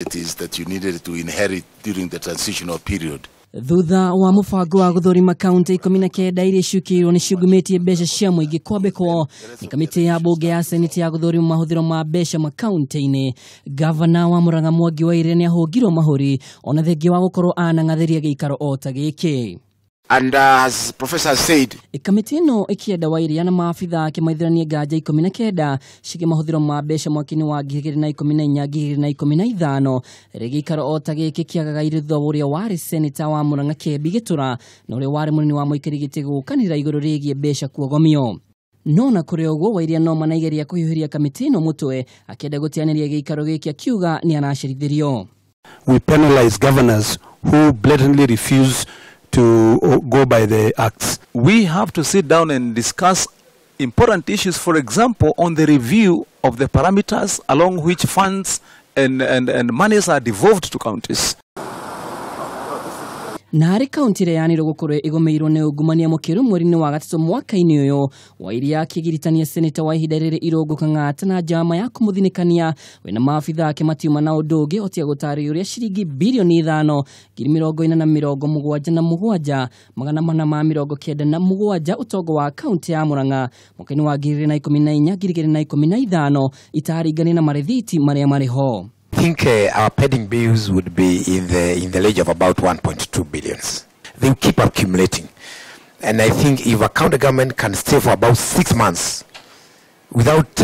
That you needed to inherit during the transitional period. Thutha wa mũbango wa gũthũrima kaunti 19 iria icukĩirwo nĩ ciungumĩtie mbeca cia mũingĩ kwambĩkwo nĩ kamĩtĩ ya mbunge ya seneti ya gũthũrima mahũthĩro ma mbeca makaunti-inĩ. Gavana wa Murang'a Mwangi wa Iria nĩahũngirwo mahũri ona thengia wa gũkorwo anang'athĩria gĩikaro o ta gĩkĩ. And as Professor said, kamĩtĩ ĩno ĩkĩenda Wairia na maabitha ake maithĩranie nganja 19 ciĩgiĩ mahũthĩro ma mbeca mwaka-inĩ wa 2014 2015 rĩrĩa gĩikaro o ta gĩkĩ kĩagagaire thutha wa ũrĩa warĩ seneta wa Murang'a Kembi Gĩtũra na ũrĩa warĩ mũnene wa mũikarĩri gĩtĩ gũkanĩrĩra igũrũ rĩgiĩ mbeca kuogomio. No na kũrĩ ũguo Wairia no manaigeria kũhiũhĩria kamĩtĩ ĩno mũtwe akĩenda gũteanĩria gĩikaro gĩkĩ akiuga nĩ aracerithĩrio. We penalize governors who blatantly refuse to go by the acts. We have to sit down and discuss important issues, for example, on the review of the parameters along which funds and monies are devolved to counties. Na harĩ kaunti ĩrĩa yanĩrwo gũkorwo ĩgũmĩirwo nĩ ungumania mũkĩru mweri-inĩ wa gatatũ mwaka-inĩ ũyũ, Wairia akĩgiritania seneta wa ihinda rĩrĩ Irũngũ Kang'ata na njama ya kũmũthinĩkania we na maabitha ake matiuma na ũndũ ũngĩ otiga gũtarĩria ũrĩa ciringi birioni 5 40 77 497 ũtongo wa kaunti ya Murang'a mwaka-inĩ wa 2014 2015 itaringania na marĩthiti marĩa marĩ ho. I think our pending bills would be in the range of about 1.2 billions. They will keep accumulating. And I think if a county government can stay for about 6 months without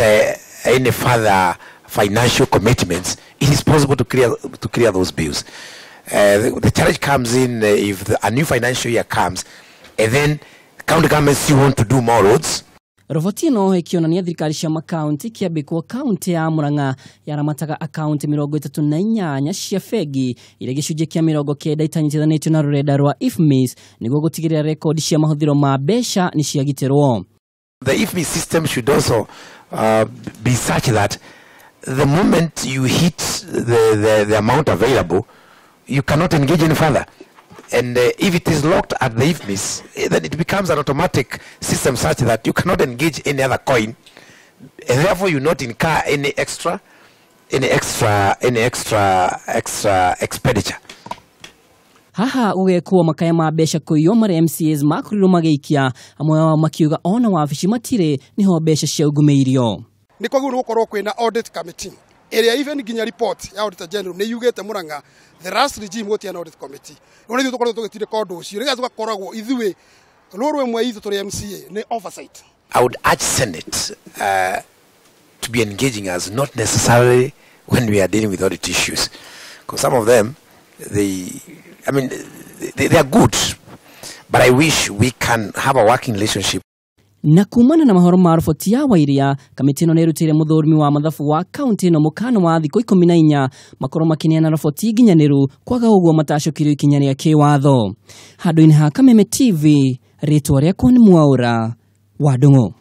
any further financial commitments, it is possible to clear those bills. The challenge comes in if a new financial year comes and then county governments still want to do more roads. Roboti ĩno ĩkĩonania thirikari cia makaunti kĩambĩkwo kaunti ya Murang'a yaramataga akaunti 38 cia bengi iria gĩcunjĩ kĩa 90 itanyitithanĩtio na rũrenda rwa IFMIS nĩguo gũtigĩrĩra rekondi cia mahũthĩro ma mbeca nĩ ciagitĩrwo. The IFMIS system should also be such that the moment you hit the amount available, you cannot engage any further. And if it is locked at the IFMIS, then it becomes an automatic system such that you cannot engage any other coin, and therefore you not incur any extra expenditure. Haha gũgekwo makaya ma mbeca kũiywo marĩa MCAs makorirwo magĩikia amwe ao makiuga ona wabici matirĩ nĩho mbeca ciaungumĩirio. Nĩ kwagĩrĩirwo gũkorwo kwĩna audit committee ĩrĩa even nginya report ya Auditor General nĩ yugĩte Murang'a the last regime gũtiarĩ na audit committee. Rĩu nĩ ithuĩ tũkoretwo tũgĩtindĩka ũndũ ũcio nĩgetha tũgakoragwo ithuĩ rũrũ ĩmwe itũ tũrĩ MCA nĩ oversight. I would urge Senate to be engaging us, not necessarily when we are dealing with audit issues, because some of them, they, I mean, they are good, but I wish we can have a working relationship. Na kumana na mahoro ma roboti ya Wairia, kamĩtĩ ĩno nĩ ĩrutĩire mũthũrimi wa mathabu wa kaunti ĩno mũkana wa thikũ 14 makorwo makĩneana roboti nginyanĩru, kwaga ũguo matacũkĩrio ikinya rĩa kĩwatho. Handũ-inĩ ha Kameme TV, rĩtwa rĩakwa nĩ Mwaũra wa Ndung'u.